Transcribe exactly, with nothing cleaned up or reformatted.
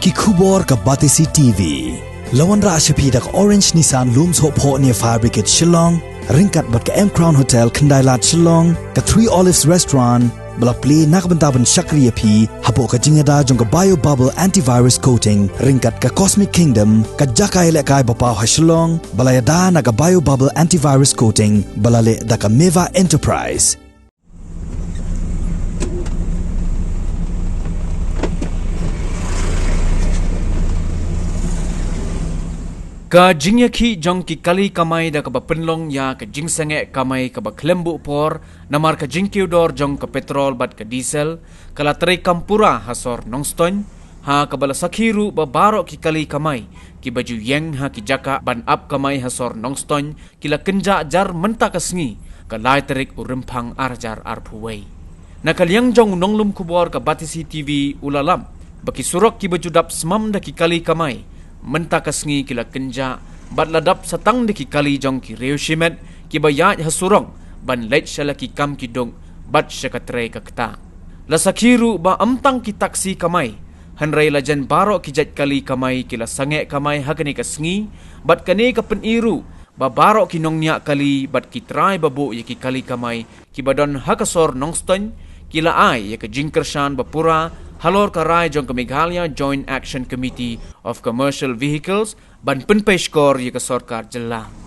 Ki khubor ka Batesi TV. La wanrah sha phi da ka Orange Nissan Lum Sohphoh near Fire Brigade Shillong, ryngkat bad ka M Crown Hotel Khyndai Lad Shillong, ka Three Olives Restaurant, ba la plie na ka bynta ban shakri ïa phi hapoh ka jingïada jong ka Bio Bubble Antivirus Coating, ryngkat ka Cosmic Kingdom, ka jaka ïalehkai ba paw ha Shillong, ba la ïada na ka Bio Bubble Antivirus Coating, ba la leh da ka Meva Enterprise. Ka jingïakhih jong ki kali kamai da kaba pynlong ïa ka jingsangeh kamai kaba khlem buh por namar ka jingkiew dor jong ka petrol bad ka diesel, ka la treikam pura ha sor Nongstoiñ, ha kaba la sakhi ruh ba baroh ki kali kamai kiba ju ïeng ha ki jaka ban ap kamai ha sor Nongstoiñ ki la kynjah jar mynta ka sngi, ka lai tarik u Rymphang ar hajar arphew wei. Na ka liang jong u nonglum khubor ka Batesi TV u la lam ba ki surok kiba ju dap smam da ki kali kamai mynta ka sngi ki la kynjah bad la dap satang da ki kali jong ki riew shimet kiba ïaid ha surok ban leit sha la ki kam ki duk bad sha ka trei ka ktah. La sakhi ruh ba ym tang ki taksi kamai, hynrei la jan baroh ki jait kali kamai ki la sangeh kamai ha kane ka sngi, bad kane ka pyni ruh ba baroh ki nongñiah kali bad ki trai ba buh ïa ki kali kamai kiba don ha ka sor Nongstoiñ ki la ai ïa ka jingkyrshan ba pura halor ka rai jong ka Meghalaya Joint Action Committee of Commercial Vehicles ban pynpei shkor ïa ka sorkar jylla.